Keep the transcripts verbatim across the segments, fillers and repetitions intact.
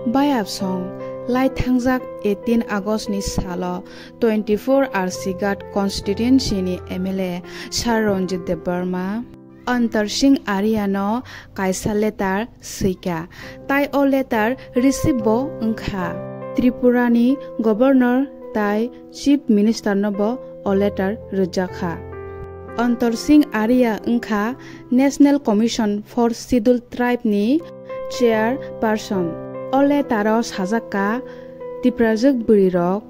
Bayapsong lai thangjak eighteen August ni salo twenty-four R C Ghat constituency ni M L A Sir Ranjit Debbarma Antar Singh Arya no kaisa letter swika, tai o letter receive bo wngkha. Tripura ni Governor tai Chief Minister no bo o letter rwjakha. Antar Singh Arya wngkha National Commission for Scheduled Tribe ni chairperson. O letter o sajak kha, Tiprajwk bwrwi rok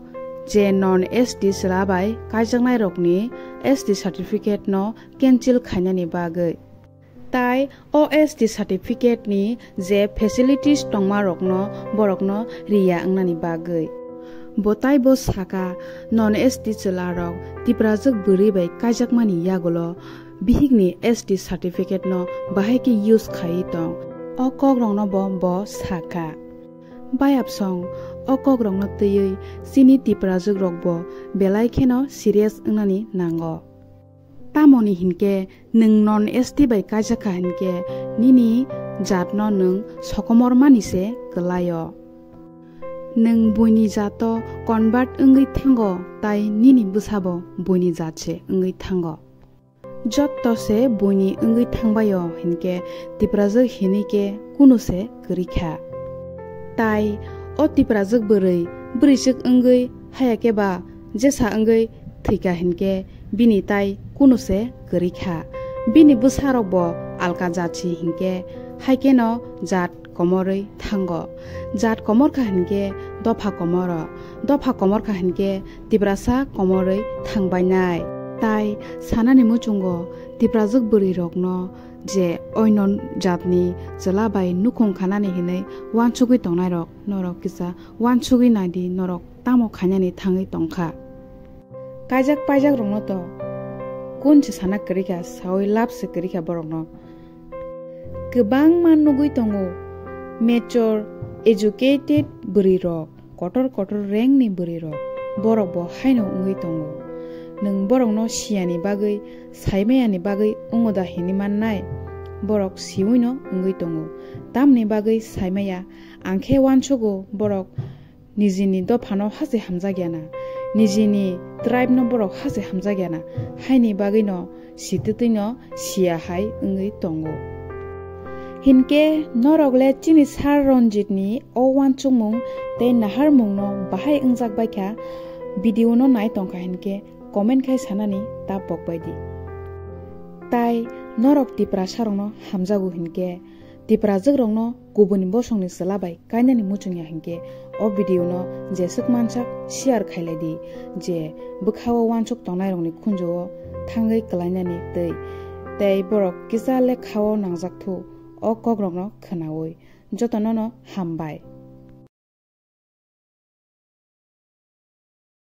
je non S T chwla bai kaijaknai rokni S T certificate no cancel khainani bagwi. Tai o S T certificate ni je facilities tongma rokno borokno riya wngnani bagwi. Bo taibo saka, non S T chwla rok Tiprajwk bwrwi bai kaijakmani yagulo bihikni S T certificate no bahai khe use khaiwi tong. O kok rokno bo, bo saka. Bayapsong, o kok rokno twiwi chini Tiprajwk rok bo belai kheno serious wngnani nango. Tamoni hinkhe nwng non S T bai kaijak kha hinkhe nini jatno nwng sokomor mani se kwlaio. Nwng buini jato convert wngwi thango tai nini bwsabo buini jat se wngwi thango. Jotto se buini wngwi thangbaio hinkhe Tiprajwk hinwi khe kunu se kwrwi kha. Tai o Tiprajwk bwrwi bwrwichwk wngwi haya khe ba jesa wngwi thwikha hinkhe bini tai kunu se kwrwi kha. Bini bwsarok bo alka jat si hinkhe hai kheno jat komorwi thango. Jat komor kha hinkhe dopha komoro, dopha komor kha hinkhe Tiprasa komorwi thangbainai. Tai sanani muchungo Tiprajwk bwrwi rokno je oino jatni chwla bai nukhung khanani hinwi wansugwi tongnairok norok kisa wansugwi naidi, norok tamo khainani thangwi tongkha. Kaijak paijak rokno to kun se sana kwrwi kha, sawi lab se kwrwi kha borokno. Kwbangma nugwi tongo mature, educated bwrwi rok, kotor kotor rank ni bwrwi rok, borok bo haino wngwi tongo. Nwng borokno siyani bagwi, saimayani bagwi wngo da hinwi mannai? Borok siwino wngwi tongo. Tamni bagwi saimaya, ang khe uansugo borok nijini dophano hase hamjak ya na, nijini tribe no borok hase hamjak ya na, haini bagwi no sitwtwi no siya hai wngwi tongo. Hinkhe norok le chini Sir Ranjit ni o uansukmung tei naharmung no bahai wngjak bai kha, video no nai tongkha hinkhe comment khai sanani ta pokbai di. Tai norok Tiprasa rokno hamjago hinkhe Tiprajwk rokno kubuni bosongni chwla bai kainani muchungya hinkhe o video no jeswk mansak share khailai di, je bwkhao uansuk tongnairokni khunjuo thangwi kwlainani twi. Tei borok kisa lekhao nangjakthu o kokrokno khwnaui. Jotono no hambai.